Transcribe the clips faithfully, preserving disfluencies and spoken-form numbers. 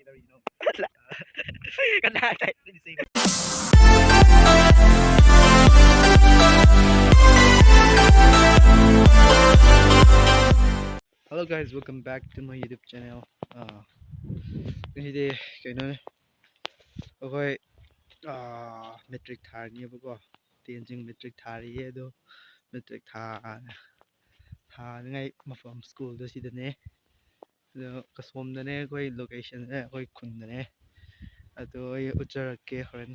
ꯀꯩꯗꯧꯔꯤꯅꯣ? ꯀꯅꯥ ꯇꯥꯏ? Hello guys, welcome back to my YouTube channel. ꯑꯥ, ꯉꯁꯤꯗꯤ ꯀꯩꯅꯣꯅꯦ, ꯑꯩꯈꯣꯏ, ꯑꯥ, ꯃꯦꯇ꯭ꯔꯤꯛ ꯊꯥꯔꯅꯤꯕꯀꯣ꯫ ꯇꯦꯟꯁꯤꯡ ꯃꯦꯇ꯭ꯔꯤꯛ ꯊꯥꯔꯤꯌꯦ꯫ ꯑꯗꯣ ꯃꯦꯇ꯭ꯔꯤꯛ ꯊꯥ-, ꯊꯥꯅꯤꯡꯉꯥꯏ ꯃꯐꯝ ꯁ꯭ꯀꯨꯜꯗꯣ ꯁꯤꯗꯅꯦ꯫ ꯑꯗꯣ ꯀꯁꯣꯝꯗꯅꯦ ꯑꯩꯈꯣꯏ ꯂꯣꯀꯦꯁꯟꯁꯦ, ꯑꯩꯈꯣꯏ ꯈꯨꯟꯗꯅꯦ꯫ ꯑꯗꯣ ꯑꯩ ꯎꯠꯆꯔꯛꯀꯦ ꯍꯣꯔꯦꯟ꯫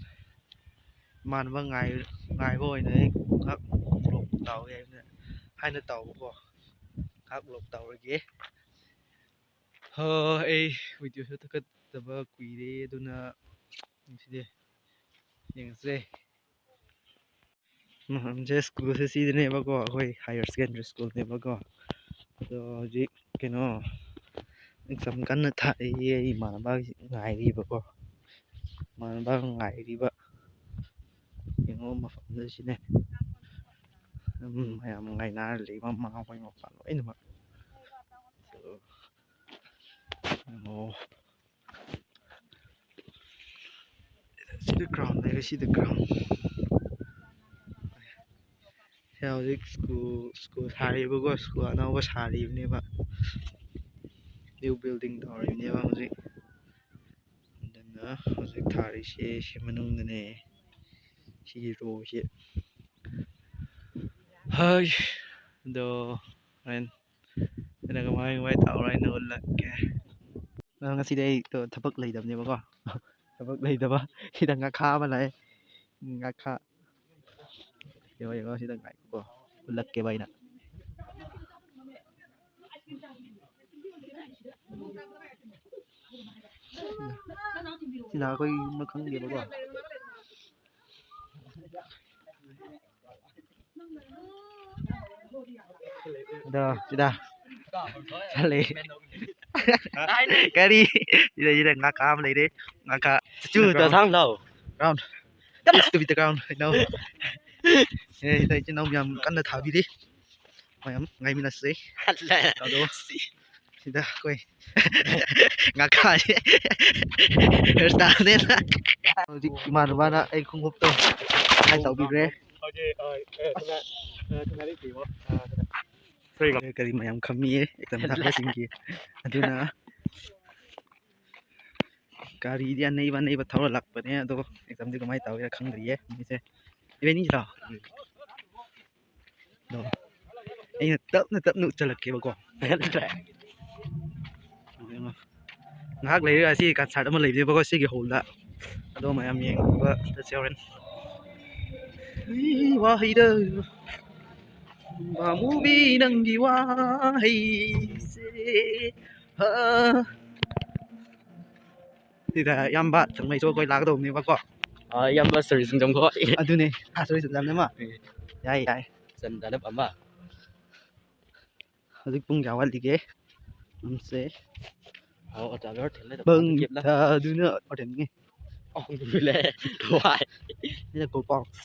ꯏꯃꯥꯟꯅꯕ ꯉꯥꯏ-, ꯉꯥꯏꯕ ꯑꯣꯏꯅ ꯑꯩ ꯉꯥꯏꯍꯥꯛ ꯂꯣꯛ ꯇꯥꯎꯒꯦ ꯍꯥꯏꯅ, ꯍꯥꯏꯅ ꯇꯥꯎꯕꯀꯣ꯫ ꯉꯥꯏꯍꯥꯛ ꯂꯣꯛ ꯇꯥꯎꯔꯒꯦ꯫ ꯍꯣ, ꯑꯩ ꯚꯤꯗꯤꯑꯣꯁꯨ ꯊꯥꯒꯠꯇꯕ ꯀꯨꯏꯔꯦ, ꯑꯗꯨꯅ ꯉꯁꯤꯗꯤ ꯌꯦꯡꯉꯁꯦ꯫ ꯃꯐꯝꯁꯦ, ꯁ꯭ꯀꯨꯜꯁꯦ ꯁꯤꯗꯅꯦꯕꯀꯣ, ꯑꯩꯈꯣꯏ ꯍꯥꯏꯌꯔ ꯁꯦꯀꯦꯟꯗꯔꯤ ꯁ꯭ꯀꯨꯜꯅꯦꯕꯀꯣ꯫ ꯑꯗꯣ ꯍꯧꯖꯤꯛ ꯀꯩꯅꯣ ꯑꯦꯛꯖꯥꯝ ꯀꯟꯅ ꯊꯥꯔꯤꯌꯦ ꯑꯩ ꯏꯃꯥꯟꯅꯕ ꯉꯥꯏꯔꯤꯕꯀꯣ꯫ ꯏꯃꯥꯟꯅꯕ ꯉꯥꯏꯔꯤꯕ꯫ ꯌꯦꯡꯉꯣ ꯃꯐꯝꯁꯦ ꯁꯤꯅꯦ꯫ ꯎꯝ, ꯃꯌꯥꯝ ꯉꯥꯏꯅꯔ ꯂꯩ, ꯃꯃꯥ ꯍꯣꯏ ꯃꯄꯥ ꯂꯣꯏꯅꯃꯛ꯫ ꯑꯗꯣ ꯌꯦꯡꯉꯣ꯫ ꯁꯤꯗ ꯒ꯭ꯔꯥꯎꯟ ꯂꯩꯔꯦ, ꯁꯤꯗ ꯒ꯭ꯔꯥꯎꯟ꯫ ꯁꯤ ꯍꯧꯖꯤꯛ ꯁ꯭ꯀꯨꯜ, ꯁ꯭ꯀꯨꯜ ꯁꯥꯔꯤꯕꯀꯣ, ꯁ꯭ꯀꯨꯜ ꯑꯅꯧꯕ ꯁꯥꯔꯤꯕꯅꯦꯕ꯫ ꯅ꯭ꯌꯨ ꯕꯤꯜꯗꯤꯡ ꯇꯧꯔꯤꯕꯅꯦꯕ ꯍꯧꯖꯤꯛ꯫ ꯑꯗꯨꯅ ꯍꯧꯖꯤꯛ ꯊꯥꯔꯤꯁꯦ ꯁꯤ ꯃꯅꯨꯡꯗꯅꯦ, ꯁꯤꯒꯤ ꯔꯣꯁꯦ꯫ ꯍꯣꯏ, ꯑꯗꯣ ꯍꯣꯔꯦꯟ ꯑꯩꯅ ꯀꯃꯥꯏ ꯀꯃꯥꯏ ꯇꯧꯔ ꯑꯩꯅ ꯎꯠꯂꯛꯀꯦ꯫ ꯑꯗꯣ ꯉꯁꯤꯗꯤ ꯑꯩ ꯊꯕꯛ ꯂꯩꯇꯕꯅꯦꯕꯀꯣ꯫ ꯊꯕꯛ ꯂꯩꯇꯕ꯫ ꯁꯤꯗ ꯉꯥꯈꯥ ꯑꯃ ꯂꯥꯛꯑꯦ꯫ ꯉꯥꯈꯥ꯫ ꯌꯦꯡꯉꯣ, ꯌꯦꯡꯉꯣ, ꯁꯤꯗ ꯉꯥꯏꯈꯣꯀꯣ꯫ ꯎꯠꯂꯛꯀꯦꯕ ꯑꯩꯅ꯫ ꯁꯤꯅ ꯑꯩꯈꯣꯏ ꯌꯨꯝ ꯈꯪꯗꯦꯕꯀꯣ꯫ ꯑꯗꯣ ꯁꯤꯗ ꯆꯠꯂꯦ꯫ ꯀꯔꯤ? ꯁꯤꯗ, ꯁꯤꯗ ꯉꯥꯈꯥ ꯑꯃ ꯂꯩꯔꯦ꯫ ꯉꯥꯈꯥ꯫ ꯆꯨ, ꯇ ꯊꯥꯡ ꯂꯥꯎ꯫ ꯒ꯭ꯔꯥꯎꯟ꯫ ꯇꯨꯕꯤꯗ ꯒ꯭ꯔꯥꯎꯟ꯫ ꯏꯅꯥꯎ꯫ ꯑꯦ, ꯁꯤꯗ ꯏꯆꯤꯟ ꯏꯅꯥꯎ ꯃꯌꯥꯝ ꯀꯟꯅ ꯊꯥꯕꯤꯔꯤ꯫ ꯃꯌꯥꯝ ꯉꯥꯏꯃꯤꯟꯅꯁꯤ꯫ ꯑꯗꯣ ꯁꯤꯗ ꯑꯩꯈꯣꯏ ꯉꯥꯈꯥꯁꯦ ꯍꯦꯌꯔ ꯁ꯭ꯇꯥꯏꯜꯅꯦꯅ꯫ ꯍꯧꯖꯤꯛ ꯏꯃꯥꯟꯅꯕꯅ ꯑꯩ ꯈꯣꯡꯎꯞꯇꯣ ꯁꯨꯃꯥꯏꯅ ꯇꯧꯕꯤꯈ꯭ꯔꯦ꯫ ꯀꯔꯤ ꯃꯌꯥꯝ ꯈꯝꯃꯤꯌꯦ ꯑꯦꯛꯖꯥꯝ ꯊꯥꯕꯁꯤꯡꯒꯤ꯫ ꯑꯗꯨꯅ ꯒꯥꯔꯤꯗꯤ ꯑꯅꯩꯕ ꯑꯅꯩꯕ ꯊꯧꯔ ꯂꯥꯛꯄꯅꯦ꯫ ꯑꯗꯣ ꯑꯦꯛꯖꯥꯝꯗꯤ ꯀꯃꯥꯏꯅ ꯇꯧꯒꯦꯔꯥ ꯈꯪꯗ꯭ꯔꯤꯌꯦ ꯃꯤꯁꯦ꯫ ꯏꯕꯥꯅꯤꯁꯤꯔꯣ? ꯑꯗꯣ ꯑꯩꯅ ꯇꯞꯅ ꯇꯞꯅ ꯎꯠꯆꯜꯂꯛꯀꯦꯕꯀꯣ꯫ ꯉꯥꯏꯍꯥꯛ ꯂꯩꯔꯒ ꯑꯁꯤ ꯀꯟꯁꯔꯠ ꯑꯃ ꯂꯩꯕꯅꯦꯕꯀꯣ ꯁꯤꯒꯤ ꯍꯣꯜꯗ꯫ ꯑꯗꯣ ꯃꯌꯥꯝ ꯌꯦꯡꯕ ꯆꯠꯁꯦ ꯍꯣꯔꯦꯟ꯫ ꯋꯥꯍꯩꯗ ꯕꯥꯃꯨꯕꯤ ꯅꯪꯒꯤ ꯋꯥꯍꯩꯁꯦ꯫ ꯁꯤꯗ ꯏꯌꯥꯝꯕ ꯆꯪꯃꯩꯁꯨ ꯑꯩꯈꯣꯏ ꯂꯥꯛꯀꯗꯧꯕꯅꯦꯕꯀꯣ꯫ ꯑꯥ, ꯏꯌꯥꯝꯕ ꯁꯔꯤ ꯁꯤꯡꯖꯃꯩ꯫ ꯑꯗꯨꯅꯦ, ꯑꯥ, ꯁꯔꯤ ꯁꯤꯡꯖꯃꯩ ꯑꯃ꯫ ꯎꯝ꯫ ꯌꯥꯏ, ꯌꯥꯏ꯫ ꯆꯟꯗꯅꯕ ꯑꯃ꯫ ꯍꯧꯖꯤꯛ ꯄꯨꯡ ꯀꯌꯥ ꯋꯥꯠꯂꯤꯒꯦ? ꯄꯨꯡꯁꯦ ꯑꯣ, ꯑꯣ, ꯆꯥꯂꯣ, ꯊꯦꯡꯂꯦ, ꯄꯨꯡ ꯀꯦꯞꯂ? ꯊꯥꯗꯨꯅ ꯑꯣ, ꯊꯦꯡꯉꯦ꯫ ꯑꯣ, ꯂꯦ꯫ ꯊꯋꯥꯏ꯫ ꯁꯤꯅ call box.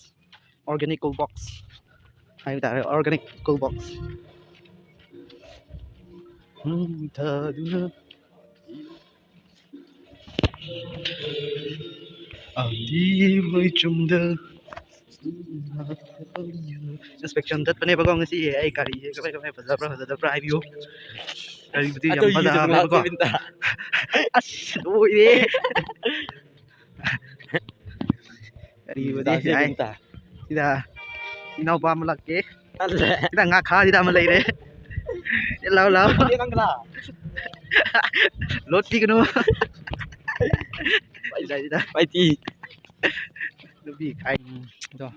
Organic cool box ꯍꯥꯏꯕ ꯇꯥꯔꯦ, organic cool box꯫ ꯍꯟꯊꯗꯨꯅ ꯑꯝꯗꯤ ꯃꯣꯏ ꯆꯨꯝꯗ inspection ꯆꯠꯄꯅꯦꯕꯀꯣ ꯉꯁꯤ꯫ ꯑꯩ ꯒꯥꯔꯤꯁꯦ ꯀꯃꯥꯏ ꯀꯃꯥꯏ ꯐꯖꯕ꯭ꯔꯥ ꯐꯖꯗꯕ꯭ꯔꯥ ꯍꯥꯏꯕꯤꯌꯨ꯫ ꯒꯥꯔꯤꯕꯨꯗꯤ ꯌꯥꯝ ꯑꯗꯨ ꯌꯨ ꯐꯖꯕꯅꯦꯕꯀꯣ꯫ ꯆꯨꯝꯅ ꯑꯁ ꯂꯣꯏꯔꯦ꯫ ꯀꯔꯤꯕꯨꯗꯤ ꯌꯥꯏ꯫ ꯁꯤꯗ ꯏꯅꯥꯎꯄꯥ ꯑꯃ ꯂꯥꯛꯀꯦ꯫ ꯁꯤꯗ ꯉꯥꯈꯥꯁꯤꯗ ꯑꯃ ꯂꯩꯔꯦ꯫ ꯂꯥꯎ, ꯂꯥꯎ꯫ ꯂꯣꯠꯄꯤꯒꯅꯨ꯫ ꯁꯤꯗ, ꯁꯤꯗ꯫ ꯅꯨꯄꯤ ꯈꯥꯏ꯫ ꯑꯗꯣ꯫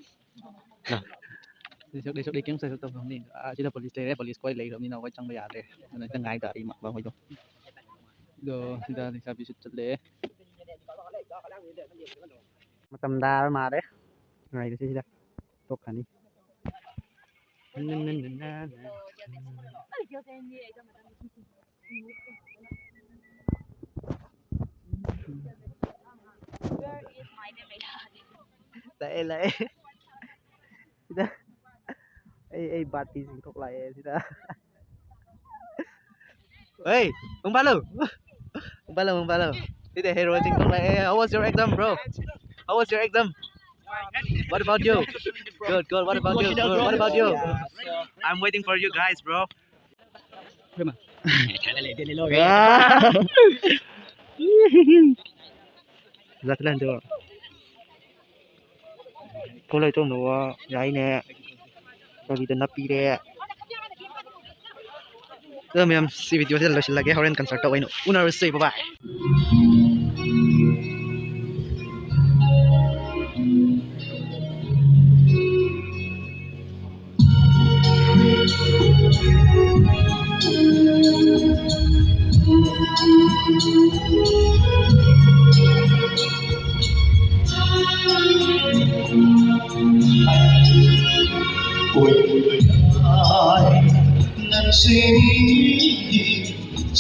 ꯂꯩꯁꯛ, ꯂꯩꯁꯛ ꯂꯩꯇꯦꯡ ꯁꯩꯁꯛ ꯇꯧꯐꯝꯅꯤ꯫ ꯑꯥ, ꯁꯤꯗ ꯄꯨꯂꯤꯁ ꯂꯩꯔꯦ꯫ ꯄꯨꯂꯤꯁ ꯈꯣꯏ ꯂꯩꯈ꯭ꯔꯕꯅꯤꯅ ꯑꯩꯈꯣꯏ ꯆꯪꯕ ꯌꯥꯗ꯭ꯔꯦ꯫ ꯑꯗꯨꯅ ꯈꯤꯇꯪ ꯉꯥꯏ ꯇꯥꯔꯦ ꯏꯃꯥꯟꯅꯕ ꯍꯣꯏꯗꯣ꯫ ꯑꯗꯣ ꯁꯤꯗ ꯂꯩꯁꯥꯕꯤꯁꯨ ꯆꯠꯂꯦ꯫ ꯃꯇꯝ ꯇꯥꯔ ꯃꯥꯜꯂꯦ꯫ ꯉꯥꯏꯔꯤꯁꯦ ꯁꯤꯗ꯫ ꯇꯣꯛꯈ꯭ꯔꯅꯤ꯫ ꯂꯥꯛꯑꯦ, ꯂꯥꯛꯑꯦ꯫ ꯁꯤꯗ ꯑꯩ, ꯑꯩ ꯕꯥꯇꯤꯁꯤꯡ ꯊꯣꯛꯂꯛꯑꯦ ꯁꯤꯗ꯫ Hey, Bung Palo. Bung Palo, Bung Palo. Hey, how was your exam, bro? How was your exam? What about you? Good, good. What about you? Good. What about you? I'm waiting for you guys, bro. Zatlan to. Ko lai tong no ya ine. Kami to napire. ꯑꯗꯣ ꯃꯌꯥꯝ, ꯁꯤ video ꯁꯤꯗ ꯂꯣꯏꯁꯤꯜꯂꯒꯦ꯫ ꯍꯣꯔꯦꯟ concert ꯇ ꯑꯣꯏꯅ ꯎꯅꯔꯁꯦ꯫ Bye bye.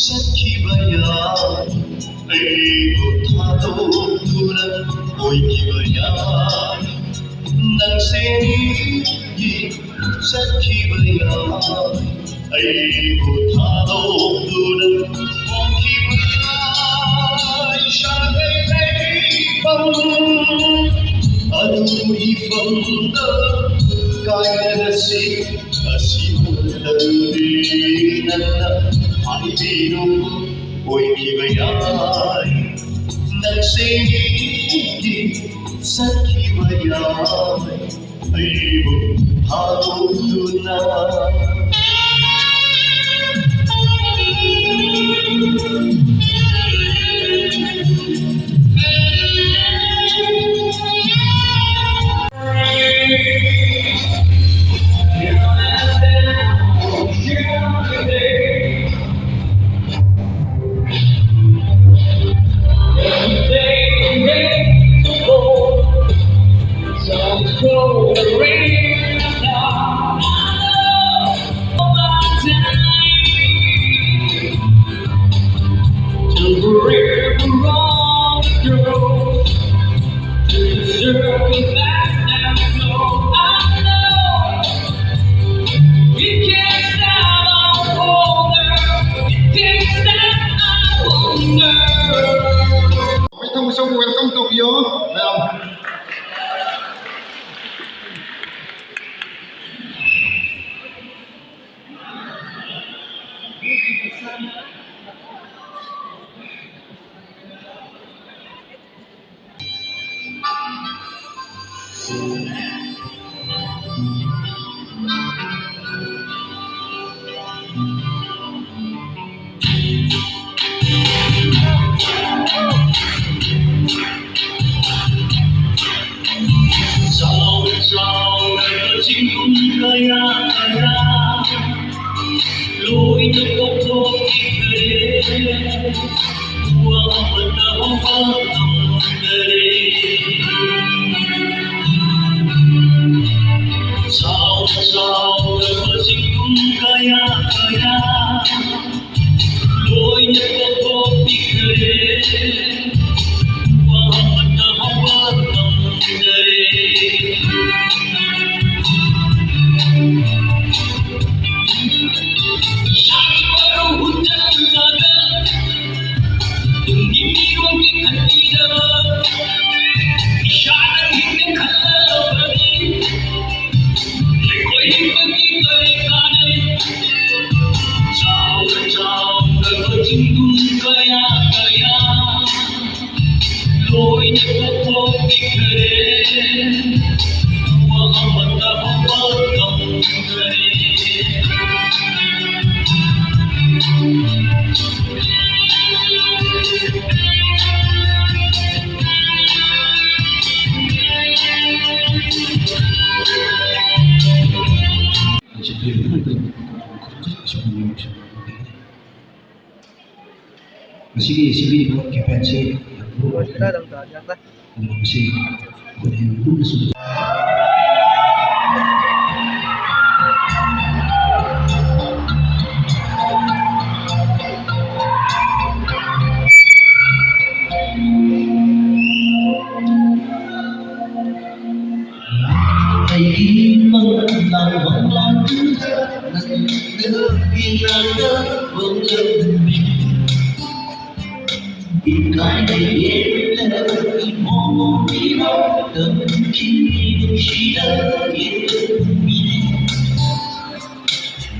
ꯆꯠꯈꯤꯕ ꯌꯥꯏ, ꯑꯩꯕꯨ ꯊꯥꯗꯣꯛꯇꯨꯅ ꯀꯣꯏꯈꯤꯕ ꯌꯥꯏ꯫ ꯅꯪꯁꯦ ꯆꯠꯈꯤꯕ ꯌꯥꯏ, ꯑꯩꯕꯨ ꯊꯥꯗꯣꯛꯇꯨꯅ ꯍꯣꯡꯈꯤꯕ ꯌꯥꯏ꯫ ꯁꯥꯒꯩ ꯂꯩꯐꯝ ꯑꯗꯨ ꯏꯐꯝꯗ ꯀꯥꯏꯅꯔꯁꯤ꯫ ꯑꯁꯤꯕꯨ ꯅꯪꯅ ꯍꯥꯏꯕꯤꯔꯨ꯫ ꯑꯣꯏꯈꯤꯕ ꯌꯥꯏ, ꯅꯪꯁꯦ ꯆꯠꯈꯤꯕ ꯌꯥꯏ, ꯑꯩꯕꯨ ꯊꯥꯗꯣꯛꯇꯨꯅ꯫ ꯆꯥꯎꯔ ꯆꯥꯎꯔꯕ ꯆꯤꯡꯒꯨꯝ ꯀꯌꯥ ꯀꯌꯥ ꯂꯣꯏꯅ ꯀꯣꯛꯊꯣꯛꯈꯤꯈ꯭ꯔꯦ꯫ ꯋꯥ ꯑꯃꯠꯇ ꯍꯧꯕ ꯉꯝꯗꯔꯦ꯫ ꯆꯥꯎꯔ ꯆꯥꯎꯔꯕ ꯆꯤꯡꯒꯨꯝ ꯀꯌꯥ ꯀꯌꯥ ꯂꯣꯏꯅ ꯀꯣꯛꯊꯣꯛꯄꯤꯈ꯭ꯔꯦ꯫ ꯋꯥ ꯑꯃꯠꯇ ꯍꯧꯕ ꯉꯝꯗꯔꯦ꯫ ꯏꯁꯥꯒꯤ ꯃꯔꯨ ꯍꯨꯠꯆꯜꯂꯒ ꯇꯨꯡꯒꯤ ꯃꯤꯔꯣꯜꯒꯤ ꯈꯟꯕꯤꯗꯕ ꯏꯁꯥꯅ ꯍꯤꯡꯅ ꯈꯜꯂꯕꯗꯤ ꯑꯩꯈꯣꯏ ꯍꯤꯡꯕꯒꯤ ꯀꯔꯤ ꯀꯥꯟꯅꯩ? ꯆꯥꯎꯅ ꯆꯥꯎꯅ ꯆꯤꯡꯗꯨ ꯀꯌꯥ ꯀꯌꯥ ꯂꯣꯏꯅ ꯀꯣꯛꯊꯣꯛꯄꯤꯈ꯭ꯔꯦ꯫ ꯋꯥ ꯑꯃꯠꯇ ꯍꯧꯕ ꯉꯝꯗ꯭ꯔꯦ꯫ ꯉꯁꯤꯒꯤ ꯁꯤꯟꯕꯤꯔꯤꯕ campaignꯁꯤ ꯌꯥꯝ ꯃꯔꯨ ꯑꯣꯏ꯫ ꯑꯗꯨꯒ ꯃꯁꯤ ꯑꯩꯈꯣꯏꯅ ꯍꯦꯟꯅ ꯄꯨꯟꯅꯁꯨ ꯑꯩꯒꯤ ꯃꯪꯂꯥꯟ ꯃꯪꯂꯥꯟꯗꯨꯗ ꯅꯪꯅ ꯏꯔꯥꯡꯗ ꯍꯣꯡꯂꯝꯃꯤ꯫ ꯏꯀꯥꯏꯕ ꯌꯦꯠꯂꯒ ꯏꯃꯣꯠ ꯃꯤꯔꯣ ꯇꯝꯈꯤꯅꯤ ꯅꯨꯡꯁꯤꯅ ꯌꯦꯡꯂꯝꯃꯤ꯫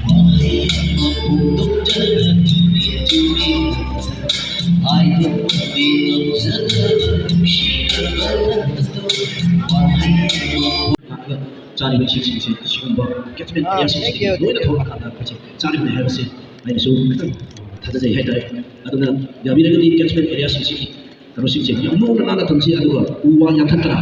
ꯋꯥꯍꯩ ꯑꯃ ꯐꯣꯡꯗꯣꯛꯇꯅ ꯇꯨꯃꯤꯟ ꯇꯨꯃꯤꯟ ꯍꯥꯏꯗꯣꯛꯄꯗꯤ ꯉꯝꯖꯗꯕ ꯅꯨꯡꯁꯤꯔꯕ ꯅꯪꯅ ꯂꯥꯛꯂꯒ ꯆꯥꯔꯤꯕ ꯏꯁꯤꯡꯁꯤꯡꯁꯦ ꯑꯁꯤꯒꯨꯝꯕ catchment areaꯁꯤꯡꯁꯤꯗꯒꯤ ꯂꯣꯏꯅ ꯊꯣꯛꯂꯛꯑꯀꯥꯟꯗ ꯑꯩꯈꯣꯏꯁꯦ ꯆꯥꯔꯤꯕꯅꯤ ꯍꯥꯏꯕꯁꯤ ꯑꯩꯅꯁꯨ ꯈꯤꯇꯪ ꯊꯥꯖꯖꯩ ꯍꯥꯏꯇꯥꯔꯦ꯫ ꯑꯗꯨꯅ ꯌꯥꯕꯤꯔꯒꯗꯤ catchment areaꯁꯤꯡꯁꯤꯒꯤ ꯀꯩꯅꯣꯁꯤꯡꯁꯦ ꯌꯥꯝ ꯂꯨꯅ ꯅꯥꯟꯅ ꯊꯝꯁꯤ, ꯑꯗꯨꯒ ꯎ ꯋꯥ ꯌꯥꯟꯊꯠꯇꯅ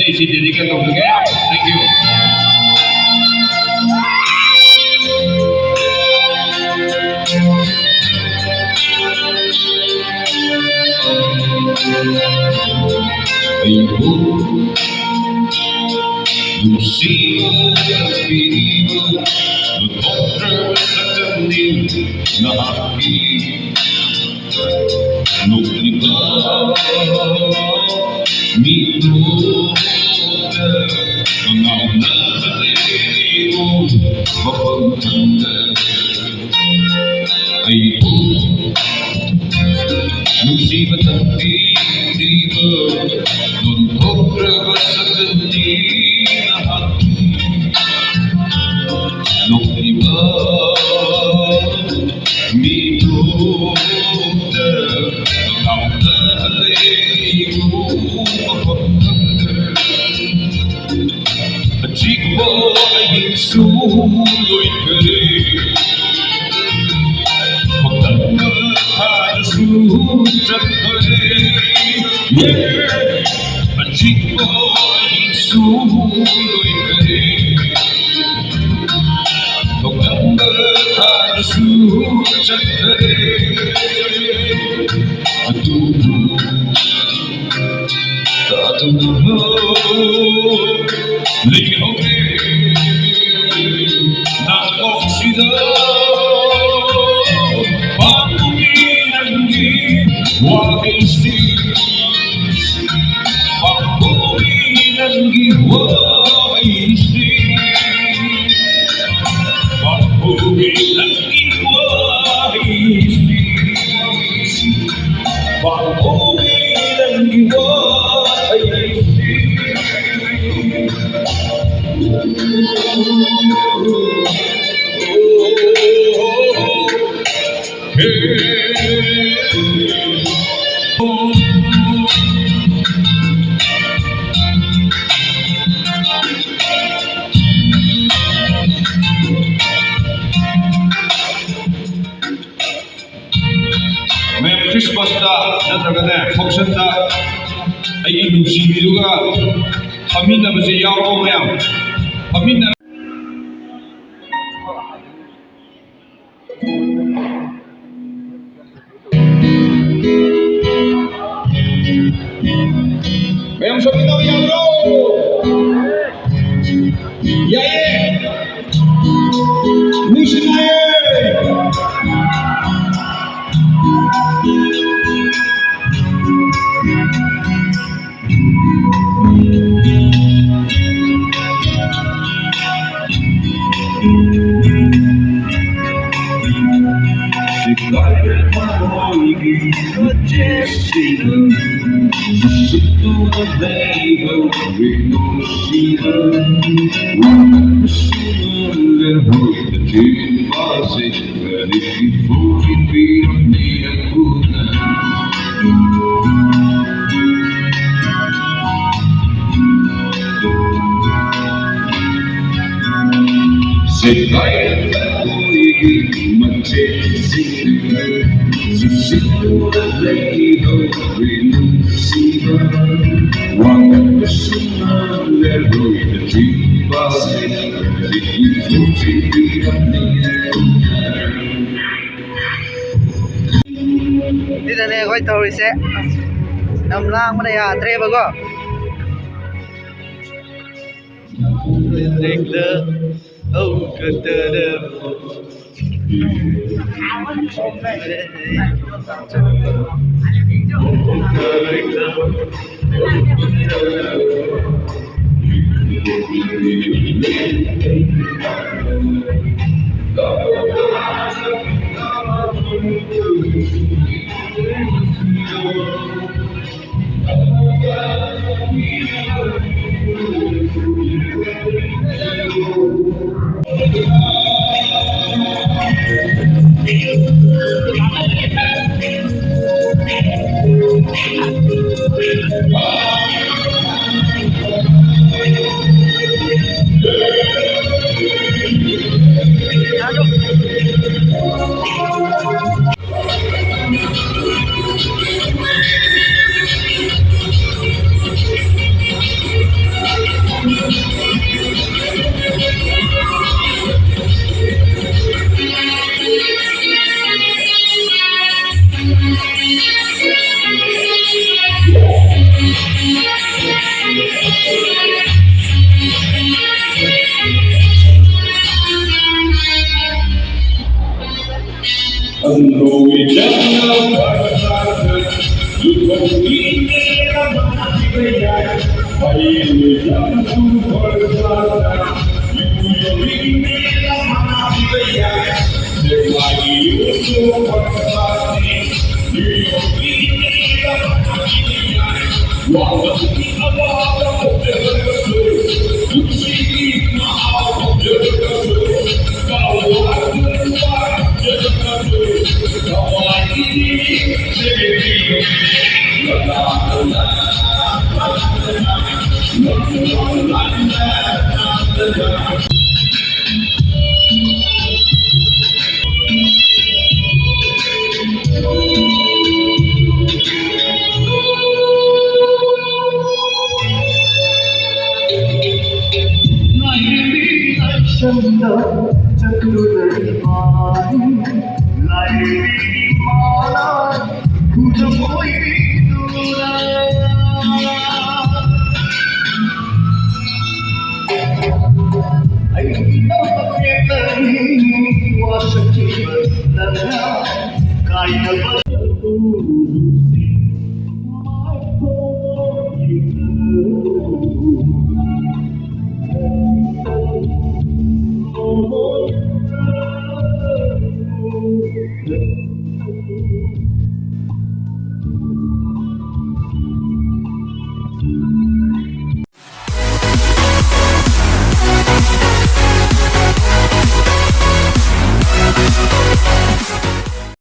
ꯑꯩꯁꯤ dedicate ꯇꯧꯖꯒꯦ꯫ Thank you꯫ ꯑꯩꯕꯨ ꯅꯨꯡꯁꯤꯕ ꯇꯝꯕꯤꯕ ꯂꯨꯞꯊꯣꯛꯇ꯭ꯔꯕ ꯁꯛꯇꯝꯅꯤ ꯅꯍꯥꯛꯀꯤ꯫ ꯅꯣꯛꯂꯤꯕ ꯃꯤꯠꯇꯨꯗ ꯉꯥꯎꯅ ꯂꯩꯕꯨ ꯃꯐꯝ ꯈꯪꯗ ꯑꯩꯕꯨ ꯅꯨꯡꯁꯤꯕ ꯇꯝꯕꯤꯔꯤꯕ ꯂꯣꯟꯊꯣꯛꯇ꯭ꯔꯕ ꯁꯛꯇꯝꯅꯤ ꯅꯍꯥꯛꯀꯤ꯫ ꯅꯣꯛꯂꯤꯕ ꯃꯤꯠꯇꯨꯗ ꯉꯥꯎꯅ ꯂꯩꯕꯨ ꯃꯐꯝ ꯈꯪꯗ꯫ ꯑꯆꯤꯛꯄ ꯑꯍꯤꯡꯁꯨ ꯂꯣꯏꯈꯔꯦ꯫ ꯈꯣꯡꯊꯪꯕ ꯊꯥꯗꯁꯨ ꯆꯠꯈꯔꯦ꯫ ꯑꯆꯤꯛꯄ ꯑꯍꯤꯡꯁꯨ ꯂꯣꯏꯈꯔꯦ꯫ ꯈꯣꯡꯊꯪꯕ ꯊꯥꯗꯁꯨ ꯆꯠꯈꯔꯦ꯫ ꯑꯗꯨꯕꯨ ꯇꯥꯗꯨꯅ ꯂꯩꯍꯧꯔꯦ ꯅꯥꯀꯣꯡꯁꯤꯗ꯫ ꯄꯥꯝꯕꯤ ꯅꯪꯒꯤ ꯋꯥꯍꯩꯁꯤ, ꯄꯥꯝꯕꯤ ꯅꯪꯒꯤ ꯋꯥꯍꯩꯁꯤ, ꯄꯥꯝꯕꯤ ꯅꯪꯒꯤ ꯋꯥꯍꯩꯁꯤ꯫ ꯃꯦꯝ, ꯈ꯭ꯔꯤꯁꯃꯥꯁꯇ ꯅꯠꯇ꯭ꯔꯒꯅꯦ, ꯐꯪꯁꯟꯗ ꯑꯩꯒꯤ ꯅꯨꯡꯁꯤꯕꯤꯗꯨꯒ ꯐꯝꯃꯤꯟꯅꯕꯁꯦ ꯌꯥꯎꯔꯣ ꯃꯌꯥꯝ꯫ ꯐꯝꯃꯤꯟꯅ ꯃꯌꯥꯝ ꯁꯛꯃꯤꯟꯅꯕ ꯌꯥꯕ꯭ꯔꯣ? ꯌꯥꯏꯌꯦ꯫ ꯅꯨꯡꯁꯤꯅꯩꯌꯦ꯫ ꯁꯤꯗꯅꯦ ꯑꯩꯈꯣꯏ ꯇꯧꯔꯤꯁꯦ꯫ ꯌꯥꯝ ꯂꯥꯡꯕꯅ ꯌꯥꯗ꯭ꯔꯦꯕꯀꯣ꯫